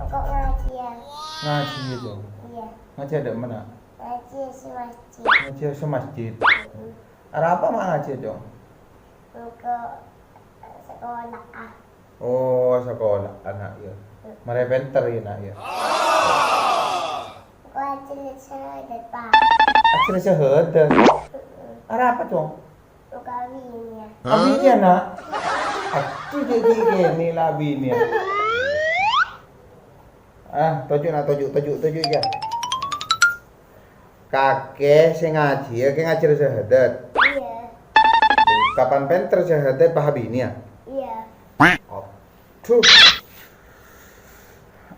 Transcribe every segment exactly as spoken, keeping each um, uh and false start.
Kok ngajiyâ? Ngajiyâ, Cong? Iyâ. Ngajiyâ dâ' emma, Na'? Ngajiyâ sè masjid. Ngajiyâ sè masjid. Mm-mm. Arapa ma' ngajiyâ, Cong? Engko' sakola, ah. Oh, sakola, ana', yâ. Mm. Marè pènter, yâ, Na', yâ. Engko' ajhâlâ syahadat, Pa'. Ajhâlâ syahadat? Mm-mm. Arapa, Cong? Engko' abiniyâ. Abiniyâ, Na'? Adhu, jhâ' ghi' kènè' la abiniyâ. Ah, toju', Na', toju', toju', toju', yâ. Kakè sè ngajiyâ, kè ngajhâlâ syahadat? Iyâ. Kapan pènter syahadat, pas abiniyâ? Iyâ. Adhu.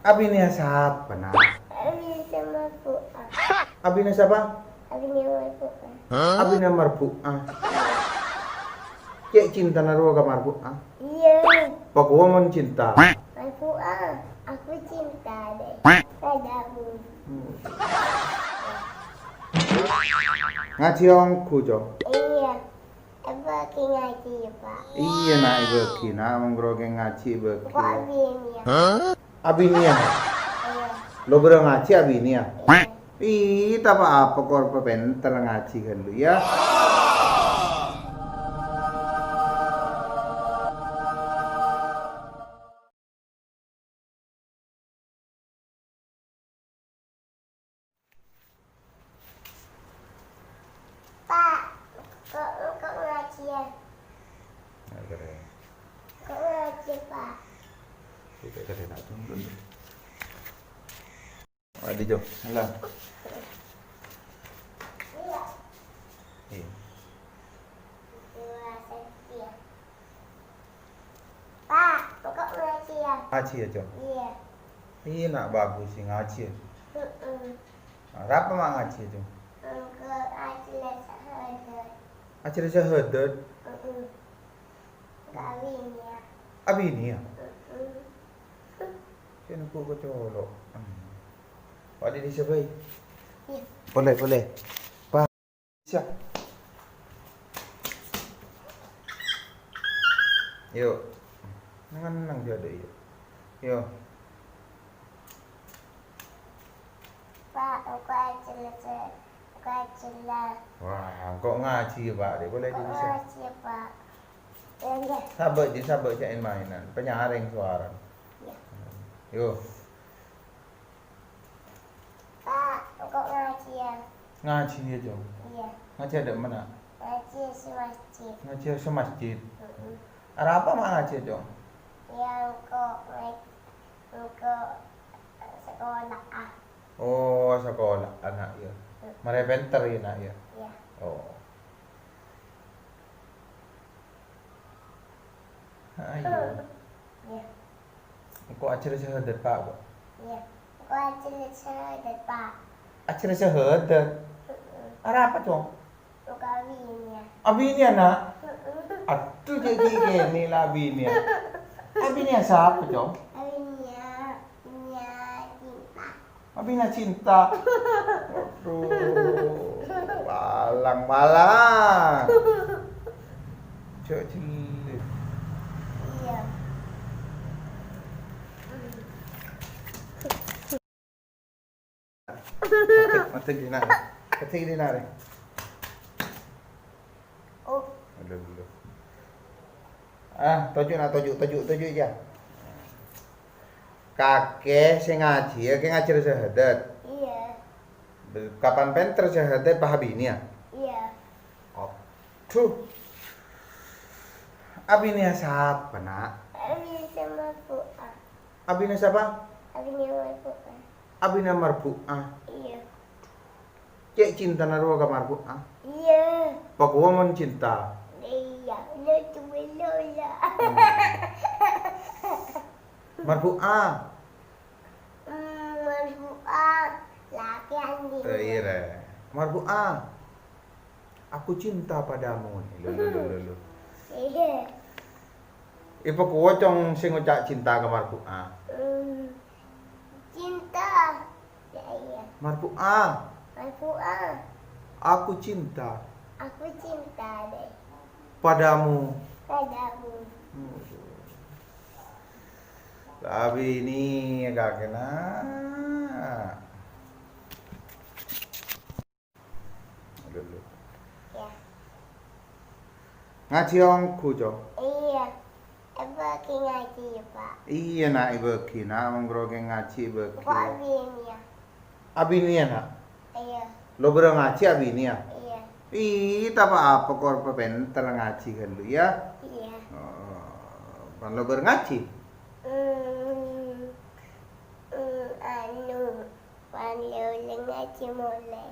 Abiniyâ sapa, Na'? Abiniyâ marbu'ah. Abiniyâ sapa? Abiniyâ marbu'ah. Abiniyâ marbu'ah. Cè' cintana rowa ka marbu'ah? Iyâ. Pakowa mon cinta? Marbu'ah, aku cinta deh. Padamu. Hmm. Ngajhi ongghu, Cong? Iyâ. Èbâghi ngajhi, Pa'. Iyâ, Na', èbâghi, Na', mongghâ kè ngajhi èbâghi. Kok abiniyâ? Abiniyâ? Iyâ. Lo bârâ ngajhi abiniyâ? Iyâ. Ih, ta' pa-apa, kor papènter ngajhi ghâllu, yâ. Pa', kok, kok ngajhi, yâ? Nggak keren. Kok ngajhi, Pa'? Tidak keren, nak tunggu. Adi, Jo. Lah. Iyâ. Iyâ. Dua senti, yâ. Pa', engko' ngajhi, yâ? Ngajhi, yâ, Jo? Iyâ. Iyâ, Na', bagus sè ngajhi, yâ. Heeh. Arapa ma' ngajhi, Jo? Engko' ajhâlâ syahadat. Ajhâlâ syahadat? Heeh. Abiniyâ. Abiniyâ? Heeh. Kèng engko' kacolo'. Pak Didi, siapa, yâ? Iyâ. Boleh, boleh. Pak. Siap. Yuk. Nang-nang jâ' dâ', yuk. Yuk. Pa', engko' ajhâlâ, Pa'. Engko' ajhâlâ. Wah, engko' ngajhi, yâ, Pak. Dek, boleh. Engko' ngajhi, Pa'. Yâ, yâ. Sabâ', jhi, sabâ', jhâ' en-maènan. Panyarèng sowara. Yâ. Yuk. Pa', engko' ngajhi, yâ. Ngajhi, yâ, Cong? Iyâ. Ngajhi dâ' emma, Na'? Ngajhi sè masjid. Ngajhi sè masjid. Heeh. Arapa ma' ngajhi, Cong? Yâ, engko' ngaj-, engko' sakola, ah. Oh, sakola, ana', yâ. Heeh. Marè pènter, yâ, Na', yâ? Iyâ. Oh. Ayo. Iyâ. Engko' ajhâlâ syahadat, Pa', kok. Iyâ. Engko' ajhâlâ syahadat, Pa'. Ajhâlâ syahadat? Heeh. Arapa, Cong? Engko' abiniyâ. Abiniyâ, Na'? Heeh. Adhu, jhâ' ghi' kènè' la abiniyâ. Abiniyâ sapa, Cong? Abiniyâ, abiniyâ cinta. Abiniyâ cinta. Waduh. Palang, palang. Cok cilik. Iyâ. Mati, mati gini, Nak. Mati gini, Nak. Oh. Aduh, aduh. Ah, toju', Nak, toju', toju', toju', yâ. Kakè sè ngajhi, yâ, kè ngajhâlâ syahadat. Iyâ. Kapan pènter syahadat, pas abiniyâ? Iyâ. Adhu. Abiniyâ sapa, Nak? Abiniyâ marbu'ah. Abiniyâ sapa? Abiniyâ marbu'ah. Abiniyâ marbu'ah. Iyâ. Cè' cintana rowa ka marbu'ah? Iyâ. Pakowa mon cinta? Iyâ, lu tuwèlo, yâ. Hmm. Marbu'ah. Hmm, marbu'ah. Lakè andi'. Eh, iyâ, rè. Marbu'ah. Aku cinta padamu. Lo, lo, lo, lo, lo. Iyâ. Èpakowa, Cong, sè ngoca' cinta ka marbu'ah. Hmm. Cinta. Yâ, iyâ. Marbu'ah. Marbu'ah. Aku cinta. Aku cinta deh. Padamu. Padamu. Hmm. Abinèya kakèna. Iyâ. Ngajhi ongghu, Co? Iyâ. Èbâghi ngajhi, Pa'. Iyâ, Na', èbâghi, Na'. Mon ghuru kè ngajhi èbâghi. Kok abinèya? Abinèya, Na'? Iyâ. Lo bârâ ngajhi abinèya? Iyâ. Ih, ta' pa-apa, kor papènter ngajhi ghâllu, yâ? Iyâ. Oh, pan lo bârâ ngajhi? Hmm, hmm, anu, pan lo ngajhi molè.